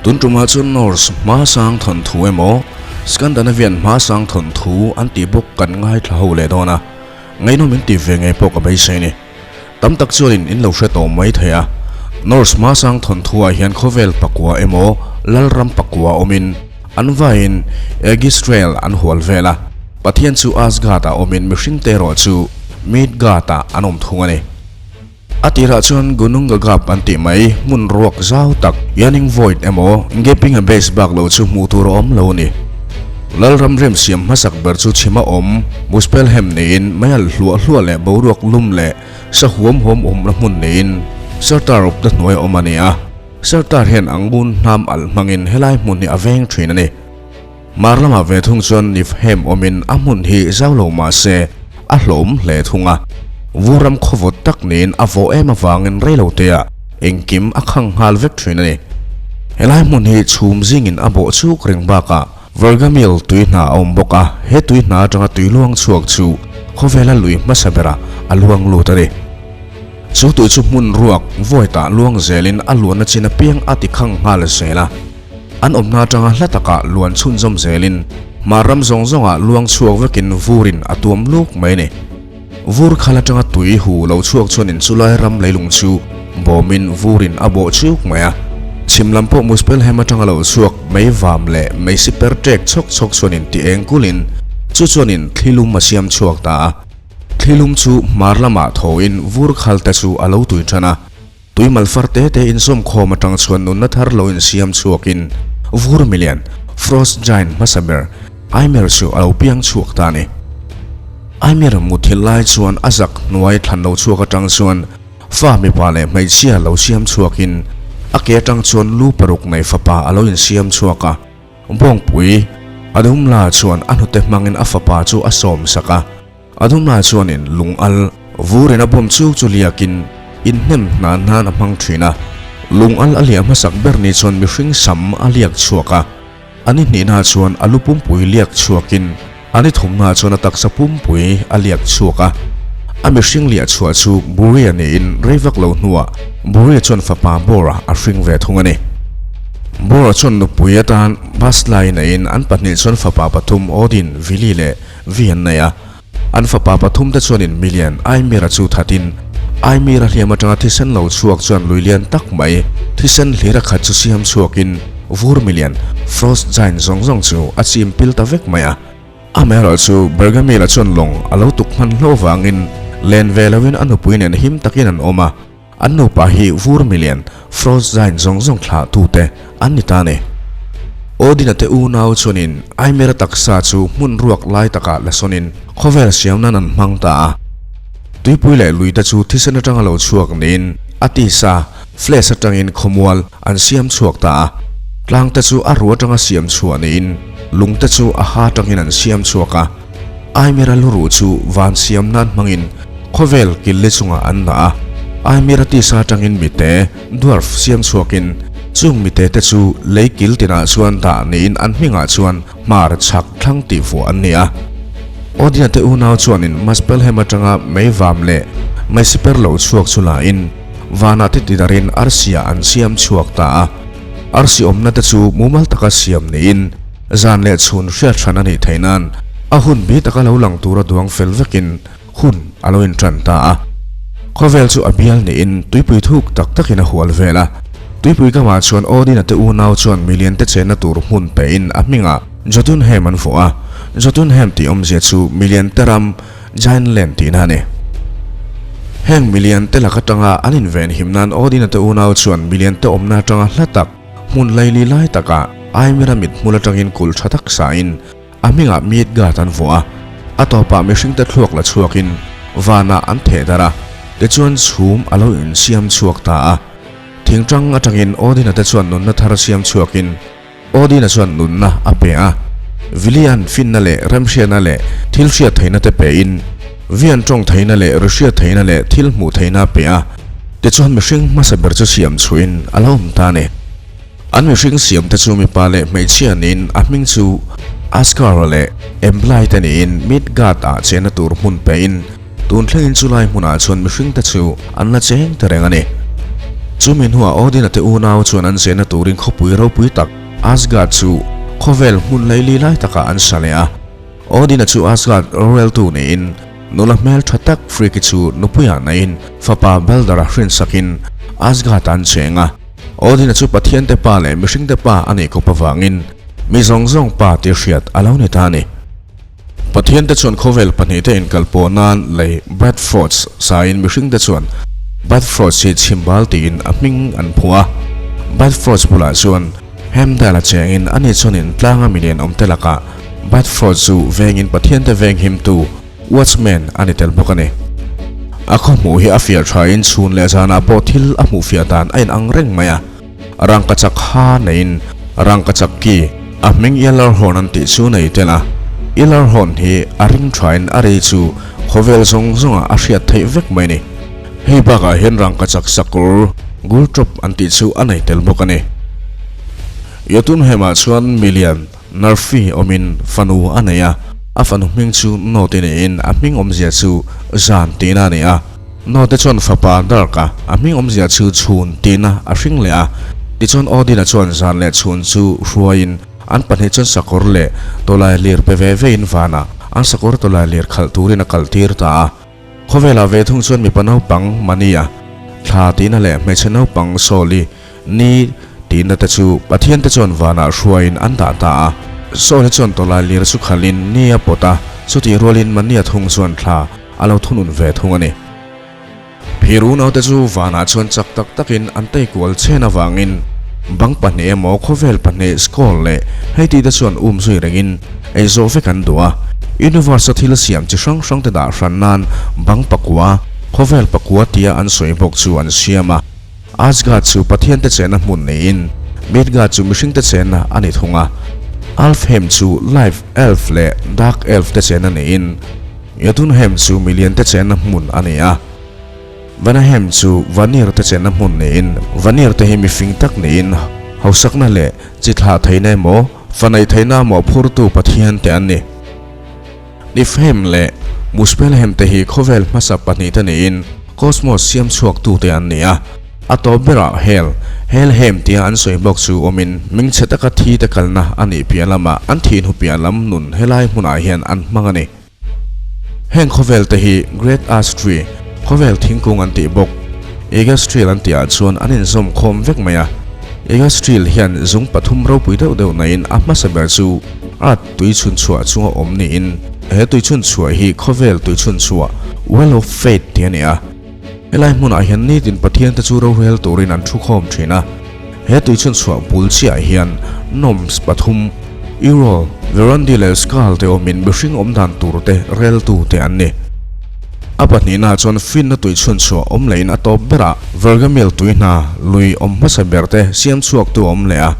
Tun tumah chuan Norse hmasang thawnthu emaw Scandinavian hmasang thawnthu an tih bawk kan ngaithla ho leh dawn a, ngaihnawm in tih ve ngei pawh ka beisei ni. Tam tak chuanin in lo hre tawh mai thei a, Norse hmasang thawnthu ah hian khawvel pakua emaw lalram pakua awmin an vaiin Aegisrael an hual vel a, Pathian chu Asgard ah awmin mihringte erawh chu Midgard ah an awm thung a ni. A tirah chuan Ginnungagap an tih mai hmun ruak zau tak, Yawning Void emaw Gaping Abyss bak lo chu hmuh tur a awm lo a ni. Lalram rem siam hmasak ber chu chhima awm Muspelheim niin meialh hluah hluah leh boruak lum leh sa huam huam awmna hmun niin Surtur awpna hnuai a awm a ni a. Surtur hian a ngun hnam alh hmangin helai hmun hi a veng thin a ni. Hmar lamah ve thung chuan Niflheim awmin a hmun hi zau lo mah se a hlawm hle thung a. Vuram khawvawt tak niin a vawh em avangin reiloteah engkim a khang nghal vek thin a ni. Helai hmun hi chhum zingin a bawh chuk reng bakah Vergamil tui hna a awm bawk a, he tui hna atanga tui luang chhuak chu khawvela lui hmasa berah a luang lut a ni. Chu tui chu hmun ruak vawitah luang zelin a luanna chin apiang a ti khang nghal zel a. An awmna atanga hla takah luan chhunzawm zelin hmar ram zawng zawngah luang chhuak vekin vurin a tuam luk mai a ni. Vur khal atanga tui hu lo chhuak chuanin chulai ram leilung chu bawmin vurin a bawh chuk mai a. Chhim lam pawh Muspelheim atanga lo chhuak mei vam leh mei si per ṭek chhawk chhawk chuanin ti eng kulin chu chuanin thlilum a siam chhuak ta a. Thlilum chu hmar lamah thawhin vur khal te chu a lo tui ṭhan a. Tui malfar te te inzawmkhawm atang chuan nunna thar lo insiam chhuakin vur milian, frost giant, hmasa ber Aimir chu a lo piang chhuak ta a ni. Aimir muthilh lai chuan a zak hnuai thlan lo chhuak atang chuan fa mipa leh hmeichhia lo siam chhuakin a ke atang chuan lu paruk nei fapa a lo insiam chhuak a. Bawngpui Adumla chuan a hnute hmangin a fapa chu a sawm sak a. A dumna chuanin lung al vurin a bawm chuk chu liakin inhnem hnan hnan a hmang thin a. Lung al a liah hmasak ber ni chuan mihring sam a liak chhuak a, a ni hnihna chuan a lu pumpui liak chhuakin a ni thumna chuan a taksa pumpui a liak chhuak a. A mihring liah chhuah chu Buria niin rei vak lo hnuah Buria chuan fapa Bora a hring ve thung a ni. Bora chuan nupui atan Baslai neiin an pahnih chuan fapa pathum Odin, Vili leh Vi an nei a, an fapa pathumte chuanin milian Aimira chu thatin, Aimira hliam atanga thisen lo chhuak chuan lui lian tak mai thisen hlir a khat chu siam chhuakin vur milian Frost Giant zawng zawng chu a chim pil ta vek mai a. Amaherawh chu Bergamila chuan lawng a lo tuk hman hlauh avangin len ve loin a nupui nen him takin an awm a, an nupa hi vur milian Frost Giant zawng zawng thlah tute an ni ta a ni. Odin-a te unau chuanin Aimera taksa chu hmun ruak lai takah la sawnin khawvel siam nan an hmang ta a. Tuipui leh lui te chu thisen atanga lo chhuak niin a tisa, flesh, atangin khawmual an siam chhuak ta a. Tlang te chu a ru atanga siam chhuah niin lung te chu a ha atangin an siam chhuak a. Aimera luruh chu van siam nan hmangin khawvel killi chungah an dah a. Aimera tisa atangin mite, dwarf, siam chhuakin chung mite te chu lei kil tinah chuan dah niin an hmingah chuan hmar chhak thlang tih vuah an ni a. Odin-a te unau chuanin Muspelheim atanga mei vam leh mei siper lo chhuak chu lain vanah te tidarin arsia an siam chhuak ta a. Arsi awmna te chu mumal taka siam niin Zan leh chhun hriat hran a nih theih nan a hun bi taka lo lang tura duang fel vekin hun a lo intan ta a. Khawvel chu a bial niin tuipui thuk tak takin a hual vel a. Tuipui kamah chuan Odin-a te unau chuan milian te chenna tur hmun pein a hmingah Jotunheim an vuah a. Jotunheim tih awmzia chu milian te ram, Giant Land tihna a ni. Heng milian te lak atanga an invenhim nan Odin-a te unau chuan milian te awmna atanga hla tak, Hmun laili lai takah Aimira mithmul atangin kulh tha tak sain a hmingah Midgard an vuah a, a tawpah mihringte thluak la chhuakin vanah an theh darh a, tichuan chhum a lo insiam chhuak ta a. Thingtang atangin Odin-a te chuan nunna thar siam chhuakin Odin-a chuan nunna a pe a, Vili-a'n finna leh remhriatna leh thil hriat theihna te pein Vian tawng theihna leh ri hriat theihna leh thil hmuh theihna a pe a. Tichuan mihring hmasa ber chu siam chhuin a lo awm ta a ni. An mihring siam te chu mipa leh hmeichhia niin a hming chu Asgard-a leh Embla-i te niin Midgard-ah chenna tur hmun pein tun thlengin chulai hmunah chuan mihring te chu an la cheng ta reng a ni. Chumi hnuah Odin-a te unau chuan an zehna turin khawpui ropui tak Asgard chu khawvel hmun leili lai takah an sa leh a. Odin-a chu Asgard roreltu niin nula hmel tha tak Frigg-i chu nupuiah naihin fapa Balder-a hrinsakin Asgard-ah an cheng a. Odin-a chu Pathiante pa leh mihringte pa a nih kawp avangin mi zawng zawng pa tih hriat a lo ni ta a ni. Pathiante chuan khawvel pahnihte inkalpawh nan lei Bifrost sain mihringte chuan Bifrost hi chhimbal tiin a hming an phuah a. Bifrost bulah chuan Heimdall a chengin ani chuanin tlanga milian awmte lakah Bifrost chu vengin Pathiante venghimtu Watchman a ni tel bawk a ni. A khaw hmuh hi a fiah thain chhun leh zanah pawh thil a hmuh fiah dan a inang reng mai a. Rangkachak ha neiin rangkachak ki a hming Gjallarhorn an tih chu nei tel a. Gjallarhorn hi a ring thain a ri chu khawvel zawng zawngah a hriat theih vek mai a ni. Hei bakah hian rangkachak sakawr Gulltopp an tih chu a nei tel bawk a ni. Jotunheim-ah chuan milian Narfi awmin fanu a nei a, a fanu hming chu Note niin a hming awmzia chu Zan tihna a ni a. Note chuan fapa Dark-a a hming awmzia chu Chhun tihna a hring leh a. Tichuan Odin-a chuan zan leh chhun chu hruaiin an pahnih chuan sakawr leh tawlai lir pe ve vein vanah an sakawr tawlai lir khalh turin a kal tir ta a. Khawvelah ve thung chuan mipa naupang Mania, thla tihna leh hmeichhe naupang Sawli, ni tihna te chu Pathian te chuan vanah hruaiin an dah ta a. Sawli chuan tawlai lir chu khalhin ni a pawt a, chutih rualin Mania thung chuan thla a lo thunun ve thung a ni. Phir unaute chu vanah chuan chak tak takin an tei kual chen avangin bang pahnih emaw khawvel pahnih Skull leh hei tih te chuan um zui rengin ei zawh vek an duh a. Universe-a thil siam chi hrang hrang te dah hran nan bang pakua, khawvel pakua tia an sawi bawk chu an siam a. Asgard chu Pathian te chenna hmun niin Midgard chu mihring te chenna a ni thung a. Alfheim chu Life Elf leh Dark Elf te chenna niin Jotunheim chu milian te chenna hmun a ni a. Vanaheim chu Vanir te chenna hmun niin Vanir te hi mifing tak niin hausakna leh chi thlah theihna emaw fa neih theihna mawhphurtu Pathian te an ni. Niflheim leh Muspelheim te hi khawvel hmasa pahnih te niin Cosmos siam chhuak tu te an ni a. A tawp berah Hel, Helheim tia an sawi bawk chu awmin hmingchhe taka thi te kalna a nih piah lamah an thih hnu piah lam nun helai hmunah hian an hmang a ni. Heng khawvel te hi Great Ash Tree, khawvel thingkung an tih bawk, Yggdrasil an tihah chuan an inzawm khawm vek mai a. Yggdrasil hian zung pathum ropui deuh deuh naiin a hmasa ber chu Earth tui chhun chhuah chunga awm niin he tui chhun chhuah hi khawvel tui chhun chhuah, Well of Fate, tih a ni a. Helai hmunah hian nitin Pathian te chu rorel turin an thu khawm thin a. He tui chhun chhuah bul chiah hian Gnomes pathum, Urol, Verandi leh Skull te awmin mihring awm dan tur te reltu te an ni. A pahnihna chuan finna tui chhun chhuah awm lehin a tawp berah Vergamil tui hna lui awm hmasa ber te siam chhuaktu a awm leh a.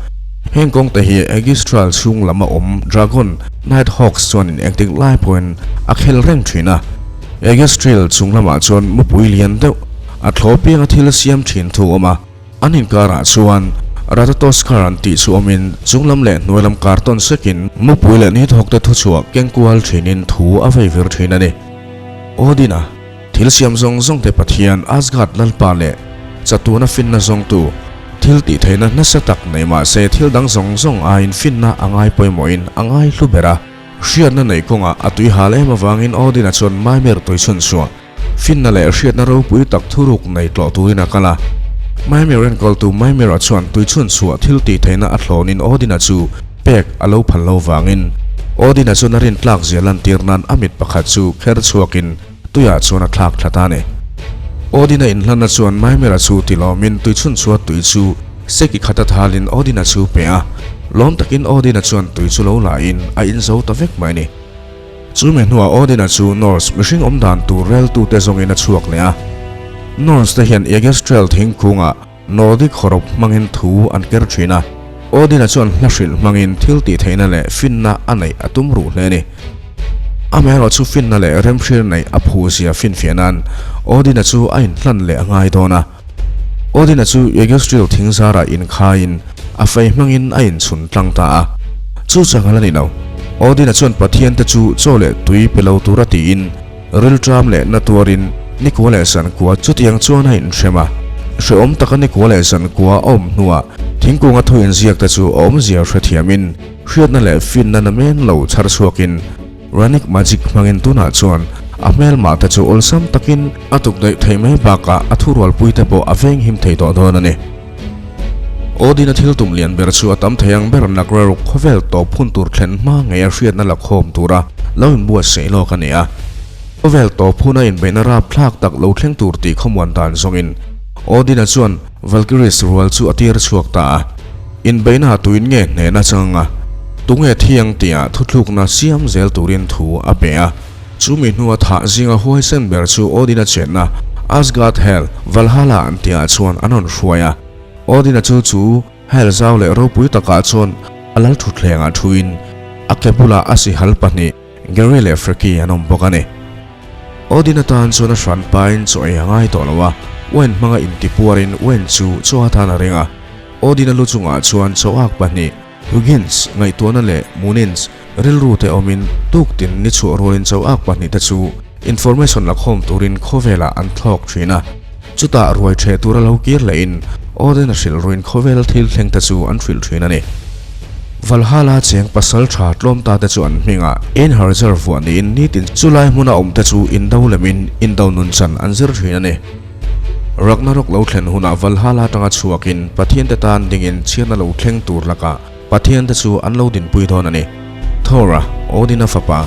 Heng kawng te hi Aegistral chhung lam a awm Dragon, Night Hawks chuanin engtik lai pawhin a khel reng thin a. Aegistril chung lamah chuan mupui lian deuh a thlaw pianga thil siam thin thu awm a. An inkarah chuan Ratatoskar an tih chu awmin chung lam leh hnuai lam kar tawn sekin mupui leh nithawk te thuchhuah keng kual thinin thu a vei vir thin a ni. Odin-a thil siam zawng zawng te Pathian Asgard lalpa leh chatuana finna zawngtu thil tih theihna nasa tak nei mah se thil dang zawng zawng aiin finna a ngai pawimawhin a ngai hlu ber a. Hriatna neih kawngah a tui hal em avangin Odin-a chuan Mimir tui chhun chhuah finna leh hriatna ropui tak thuruk nei tlawh turin a kal a. Mimir enkawltu Mimir-a chuan tui chhun chhuah thil tih theihna a thlawnin Odin-a chu pek a lo phal lo vangin Odin-a chuan a rintlak zia lantir nan a mit pakhat chu kher chhuakin tuiah chuan a thlak thla ta a ni. Odin-a inhlanna chuan Mimir-a chu tilawmin tui chhun chhuah tui chu Seki khata thalin Odin-a chu pe a, lawm takin Odin-a chuan tui chu lo lahin a inzo ta vek mai a ni. Chumi hnuah Odin-a chu Norse mihring awm dan tur reltute zawngin a chhuak leh a. Norse te hian Yggdrasil thingkungah Nordic hawrawp hmangin thu an ker thin a, Odin-a chuan hla hrilh hmangin thil tih theihna leh finna a neih a tum ruh hle a ni. Amaherawh chu finna leh remhrir neih a phuzia finfiah nan Odin-a chu a inhlan leh a ngai dawn a. Odin-a chu Yggdrasil thing zarah inkhaiin a fei hmangin a inchhun tlang ta a. Chu changhal a ni lo. Odin-a chuan Pathiante chu chaw leh tui pe lo tura tiin rilṭam leh na tuarin nikua leh sankua chutiang chuan a inhrem a. Hrehawm taka nikua leh zankua a awm hnuah thingkunga thu inziak te chu a awmzia hrethiamin hriatna leh finna namen lo chhar chhuakin Runic Magic hmangin tunah chuan a hmelmah te chu awlsam takin a tuk daih theih mai bakah a thurualpui te pawh a venghim thei tawh dawn a ni. Odin-a thil tum lian ber chu a tam thei ang ber Nagraruk khawvel tawp hun tur thlen hma ngei a hriatna la khawm tura lo inbuatsaih lawk a ni a. Khawvel tawp huna inbeihna rapthlak tak lo thleng tur tih khawmuan dan zawngin Odin-a chuan Valkyries rual chu a tir chhuak ta a. Inbeihna tuin nge hnehna chang a, tunge thiang tia thuthlukna siam zel turin thu a pe a. Chumi hnua thah zinga huaisen ber chu Odin-a chenna Asgard Hel, Valhalla an tihah chuan an rawn hruai a. Odin-a chu chu Hel zau leh ropui takah chuan a lal thutthlengah thuin a ke bulah a sihal pahnih Gary leh Freki an awm bawk a ni. Odin atan chuan a hran pain chaw ei a ngai tawh lo a, wine hmanga intipuarin wine chu chaw atan a ring a. Odin a lu chungah chuan chaw ak pahnih, Hugins ngaihtuahna leh Munins rilru te awmin tuktin ni chhuah rualin chaw ak pahnih te chu information la khawm turin khawvelah an thlawk thin a. Chutah ruai ṭheh tura lo kir lehin Odin a hrilh ruin khawvel thil thleng te chu an hrilh thin a ni. Valhalla cheng pasal tha tlawm ta te chu an hmingah Einherjar vuah niin nitin chulai hmuna awm te chu indo lemin indo nun chan an zir thin a ni. Ragnarok lo thlen hunah Valhalla atanga chhuakin Pathian te tan dingin chhiatna lo thleng tur lakah Pathian te chu an lo dinpui dawn a ni. Thor-a, Odin-a fapa,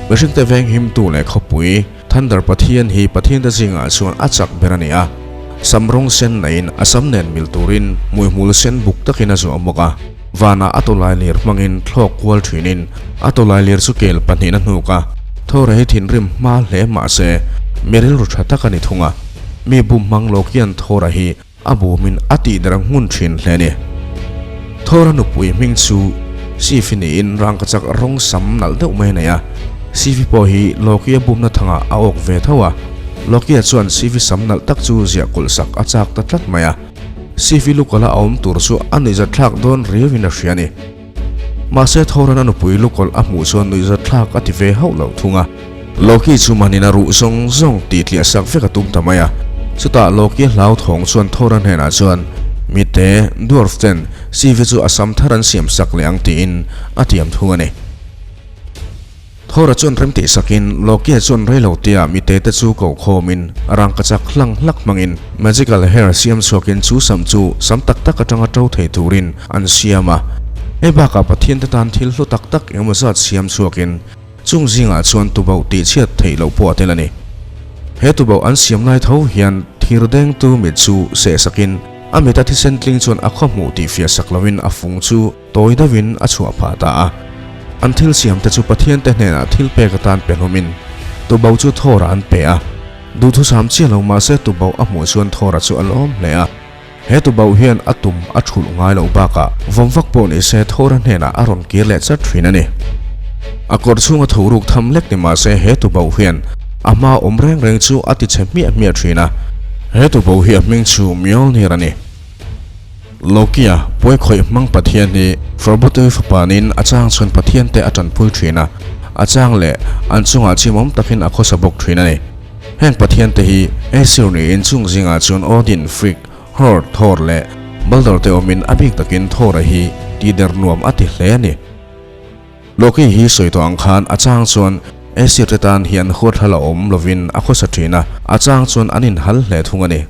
mihringte venghimtu leh khawpui, Thunder Pathian hi Pathiante zingah chuan a chak ber a ni a, sam rawng sen neiin a sam nen mil turin hmuihmul sen buk takin a zuah bawk a. Vanah a tawlailir hmangin thlawk kual thinin a tawlailir chu kel pahnihin a hnuk a. Thawra hi thinrim hma hle mah se mi rilru tha tak a ni thung a, mi bum hmang lawk hian Thawra hi A bumin a tihder ngun thin hle a ni. Thawra nupui hming chu Sifi niin rangkachak rawng sam nalh deuh mai a nei a. Sifi pawh hi Loki-a bumna thangah a awk ve tho a. Loki-a chuan Sifi sam nalh tak chu ziah kulh sak a chak ta tlat mai a. Sifi lukawlh a awm tur chu a nuihzatthlak dawn riauin a hria a ni. Mahse Thoran a nupui lukawlh a hmuh chuan nuihzatthlak a ti ve hauh loh thung a. Loki chu manin a ruh zawng zawng tih tliah sak vek a tum ta mai a. Chutah Loki a hlauthawng chuan Thora hnenah chuan, Mite, dwarf ten Sivi chu a sam thar an siam sak leh ang tiin a tiam thung a ni. Thora chuan rem tih sakin Loki-a chuan reilo tia mite te chu ko khawmin rangkachak hlang hlak hmangin magical hair siam chhuakin chu sam chu sam tak tak atanga to thei turin an siam a. Hei bakah Pathian te tan thil hlu tak tak engemaw zat siam chhuakin chung zingah chuan tubauh tih chhiat theih loh pawh a tel a ni. He tubauh an siam lai tho hian thir dengtu mit chu seh sakin a mita thisen tling chuan a khaw hmuh tih fiah sak loin a fung chu Tawi deuhin a chhuah phah ta a. An thil siamte chu Pathiante hnenah thil pek atan pe hlawmin Tubauh chu Thor-a an pe a. Duhthusam chiah lo mahse Tubauh a hmuh chuan Thor-a chu a lawm hle a. He Tubauh hian a tum a thulh ngai loh bakah vawm vak pawh ni se Thor-a hnenah a rawn kir leh chat thin a ni. A kawr chhunga tho ruk tham lek ni mahse he Tubauh hian a hma awm reng reng chu a ti chhe hmiah hmiah thin a. He Tubauh hi a hming chu Mjolnir a ni. Loki-a pawi khawih hmang Pathian hi Frobotoy fapanin a chang chuan Pathiante a tanpui thin a, a chang leh an chungah chimawm takin a khawsa bawk thin a ni. Heng Pathiante hi Aesir niin chung zingah chuan Odin, Frigg, Hor, Thor leh Baldur te awmin a bik takin Thor-a hi tihder nuam a ti hle a ni. Loki hi sawi tawh ang khan a chang chuan Aesir te tan hian huathla la awm lovin a khawsa thin a, a chang chuan an inhal hle thung a ni.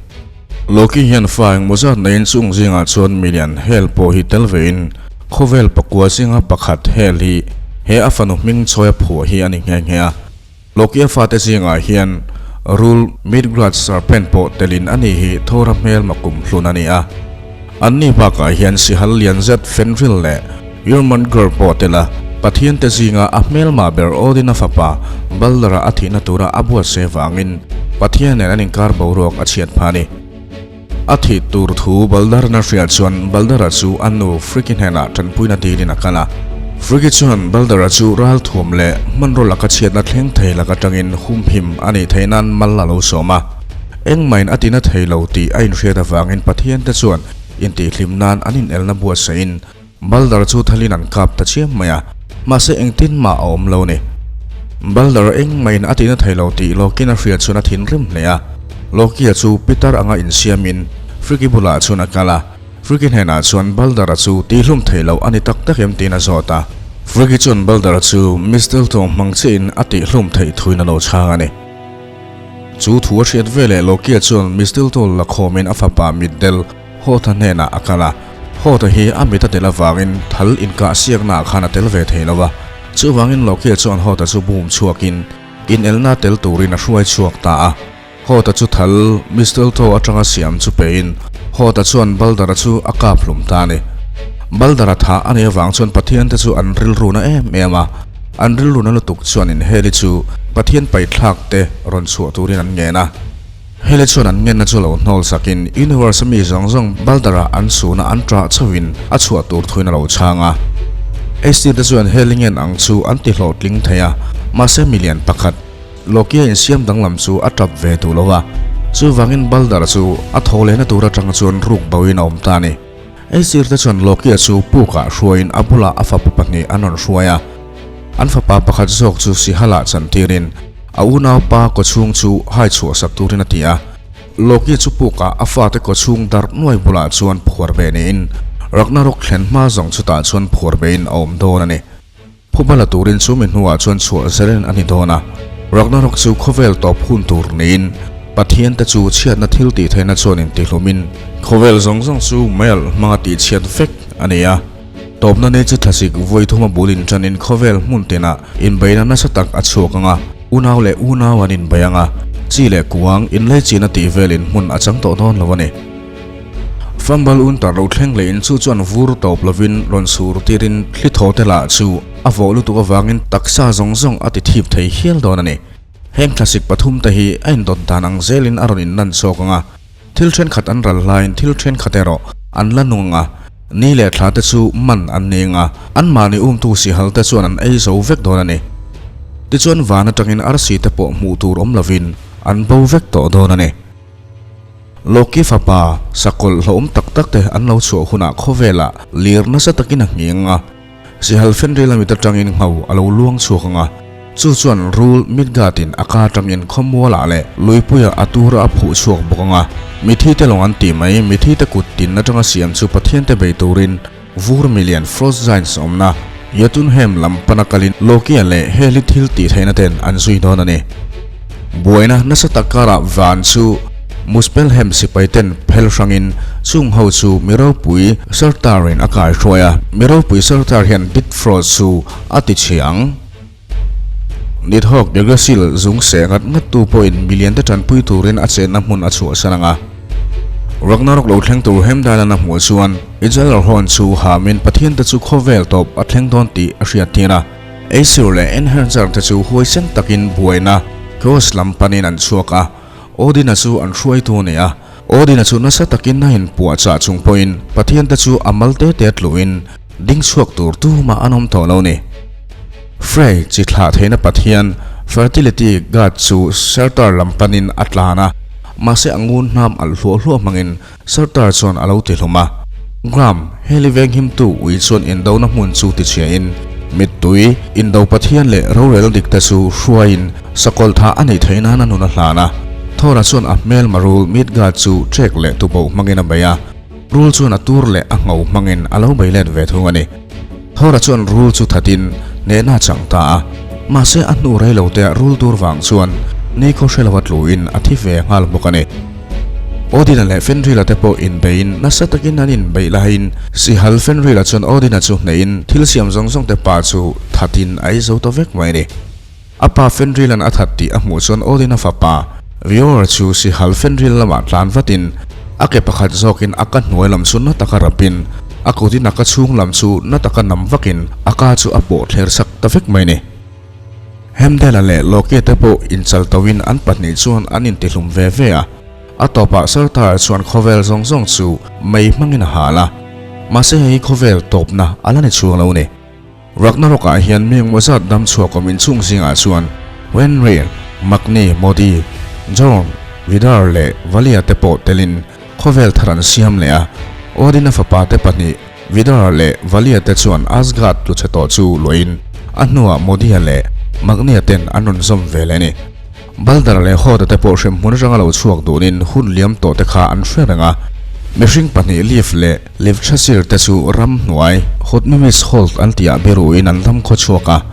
Loki hian fa engmaw zat neiin chung zingah chuan milian Hel pawh hi tel vein khawvel pakua zinga pakhat Hel hi he a fanu hming chawi a phuah hi a ni nghe nghe a. Loki a fate zingah hian rul Midgard Serpent pawh telin a ni hi Thor-a hmelma kum hlun a ni a. Anni bakah hian sihal lian zet Fenrir leh Jormungandr pawh tel a, Pathiante zinga a hmelma ber Odin-a fapa Baldur-a a thihna tura a buatsaih vangin Pathian nen an inkar boruak a chhiat phah a ni. A thih tur thu Baldur-na hriat chuan Baldur-a chu a nu Frigg-i hnenah tanpuina dilin a kal a. Frigg-i chuan Baldur-a chu ralthuam leh hmanraw laka chhiatna thleng thei lak atangin humhim a nih theih nan mal a lo sawm a. Engmahin a tina thei lo tih a inhriat avangin Pathiante chuan intihhlim nan an inelna buatsaihin Baldur chu thalin an kap ta chiam mai a, mahse engtin mah a awm lo ni. Baldur engmahin a tina thei lo tih Loki-in a hriat chuan a thinrim hle a. Loki-a chu Peter anga insiamin Frigg-i bulah chuan a kal a. Frigg-i hnenah chuan Balder-a chu tihhlum theih loh a ni tak tak em tiin a zawt a. Frigg-i chuan Balder-a chu mistletoe hmang chiahin a tihhlum theih thuin a lo chhang a ni. Chu thu a hriat veleh Loki-a chuan mistletoe la khawmin a fapa mitdel Hawta hnenah a kal a. Hawta hi a mit a tel avangin thal inkah siaknaah khan a tel ve thei lo a. Chuvangin Loki-a chuan Hawta chu bum chhuakin inelna tel turin a hruai chhuak ta a. Hawta chu thal mistletoe atanga siam chu pein Hawta chuan Balder-a chu a kap hlum ta a ni. Balder-a thah a nih avang chuan Pathian te chu an rilruna em em a. An rilruna lutuk chuanin Heli chu Pathian paithlak te rawn chhuah turin an ngen a. Heli chuan an ngenna chu lo hnawl sakin Universe-a mi zawng zawng Balder-a an chhuna an ṭah chauhin a chhuah tur thuin a lo chhang a. Hestia te chuan Heli ngen ang chu an ti hlawhtling thei a, mahse milian pakhat, Loki-a insiam danglam chu a tap ve duh lo a, chuvangin Balder chu a thaw lehna tur atang chuan ruk boin a awm ta a ni. Aesir te chuan Loki-a chu pukah hruaiin a bulah a fapa pahnih an rawn hruai a. An fapa pakhat zawk chu Sihala chantirin a unaupa kawchhung chu hai chhuahsak turin a ti a. Loki chu pukah a fate kawchhung darh nuai bulah chuan phuar ve niin Ragnarok thlen hma zawng chutah chuan phuar vein a awm dawn a ni. Phuba la turin chu mi hnuah chuan chhuah zelen a ni dawn a, Ragnarok chu khawvel tawp hun tur niin Pathian te chu chhiatna thil tih theihna chuan intihlumin khawvel zawng zawng chu meialh hmanga tihchhiat vek a ni a. Tawpna ni chu thlasik vawi thuma bul inṭanin khawvel hmun tinah inbeihna nasa tak a chhuak ang a, unau leh unau an inbei ang a, chi leh kuang inleichina tih velin hmun a chang tawh dawn lo a ni. Fambal un tar lo thleng leh in chu chuan vur tawp lovin rawn sur tirin thli thaw te lah chu a vawh lutuk avangin taksa zawng zawng a ti thip thei hial dawn a ni. Heng thlasik pathum te hi a indawt dan ang zelin a rawn inlan chawk ang a, thil thenkhat an ral hlaiin thil thenkhat erawh an la nung ang a, ni leh thla te chu man an ni ang a, anmahni umtu sihal te chuan an ei zo vek dawn a ni. Tichuan van atangin arsi te pawh hmuh tur awm lovin an bo vek tawh dawn a ni. Loki fapa sakawlh hlauhawm tak tak te an lo chhuah hunah khawvelah lir nasa takin a nghing a, sihal fenril a mit atangin ngho a lo luang chhuak ang a, chu chuan rul Midgard-in a ka atangin khawmualah leh luipuiah a tura a phuh chhuak bawk ang a, mithi te lawng an tih mai, mithi te kut tin atanga siam chu Pathian te bei turin vur milian Frost Giants awmna Jotunheim lam pana kalin Loki-a leh Heli thil tih theihna ten an zui dawn a ni. Buaina nasa tak karah van chu Muspelheim sipai ten phel hrangin chung ho chu mi ropui Surtur-in a kai hruai a, mi ropui Surtur hian Bitfrost chu a ti chhi ang. Nidhogg Yggdrasil zung seh ngat ngat tu pawhin milian te tanpui turin a chenna hmun a chhuahsan ang a. Ragnarok lo thleng tur Heimdall-an a hmuh chuan Gjallarhorn chu hamin Pathian te chu khawvel tawp a thleng dawn tih a hriattir a. Aesir leh Einherjar te chu huaisen takin buaina Chaos lam panin an chhuak a, Odin-a chu an hruaitu a ni a. Odin-a chu nasa takin a inpuahchah chung pawhin Pathian te chu a mal te te tluhin ding chhuak tur tumah an awm tawh lo ni. Frey chi thlah theihna Pathian, fertility god, chu Surtur lam panin a tlan a, mahse a ngun hnam alh hluah hluah hmangin Surtur chuan a lo ti hlum a. Gram, Heli venghimtu ui chuan indona hmun chu tichhiain, mittui, indo Pathian leh rorel dikte chu hruaiin sakawlh tha a neih theih nan a nun a hlan a. Thor-a chuan a hmelma rul Midgard chu trek leh tuboh hmangin a bei a, rul chuan a tur leh a ngho hmangin a lo bei let ve thung a ni. Thor-a chuan rul chu thatin hnehna a chang ta a, mahse a hnu rei lo teah rul tur vang chuan nikhaw hre lova tluin a thi ve nghal bawk a ni. Odin-a leh Fenrir-a te pawh inbeiin nasa takin an inbeih laiin Sihal Fenrir-a chuan Odin-a chu hnehin thil siam zawng zawng te pa chu thatin a ei zo ta vek mai a ni. A pa Fenrir-a'n a that tih a hmuh chuan Odin-a fapa Vior chu Sihal Fenrir lamah tlan vatin a ke pakhat zawkin a ka hnuai lam chu na taka rapin a kutin a ka chhung lam chu na taka nam vakin a ka chu a pawh thler sak ta vek mai a ni. Hemdela leh Loki te pawh inchal toin an pahnih chuan an intihlum ve ve a, a tawpah Surtur chuan khawvel zawng zawng chu mei hmangin a hal a, mahse hei hi khawvel tawpna a la ni chhuang lo ni. Ragnarok ah hian mi engmaw zat dam chhuak awm inchhung zingah chuan Fenrir, Magni, Modi, Jorn, Vidar leh Valia te pawh telin khawvel thar an siam leh a, Odin-a fapa te pahnih Vidar leh Valia te chuan Asgard tlu chhe tawh chu luahin a hnuah Modia leh Magnia ten an rawn zawm ve leh a ni. Balder leh Hoda te pawh hremhmun atanga lo chhuak dunin hun liam tawh te kha an hre reng a. Mihring pahnih Leif leh Livchasir te chu ramhnuai, Hotmimis Holt an tihah biruin an ram khaw chhuak a.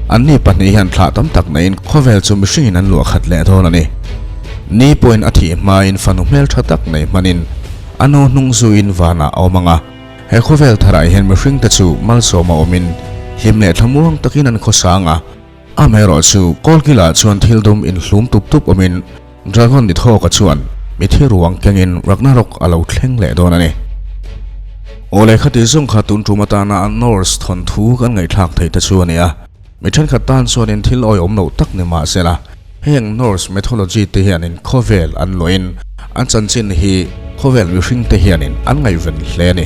Anni pahnih hian thlah tam tak neiin khawvel chu mihringin an luah khat leh dawn a ni. Ni pawhin a thih hmain fanu hmeltha tak nei hmanin a nu hnung zuiin vanah a awm ang a. He khawvel tharah hian mihringte chu malsawma awmin hlim leh thlamuang takin an khawsang a. Amaherawhchu, Kawlkilah chuan thil dum inhlum tup tup awmin Dragon ni thawka chuan mithi ruang kengin Ragnarok a lo thleng leh dawn a ni. Aw lehkha tih zawng kha tun tum atana Norse thawnthu kan ngaihthlak theih te chu a ni a. Mi thenkhat tan chuanin thil awihawm loh tak ni mah sela, heng Norse mythology te hianin khawvel an luahin an chanchin hi khawvel mihring te hianin an ngaihven hle a ni.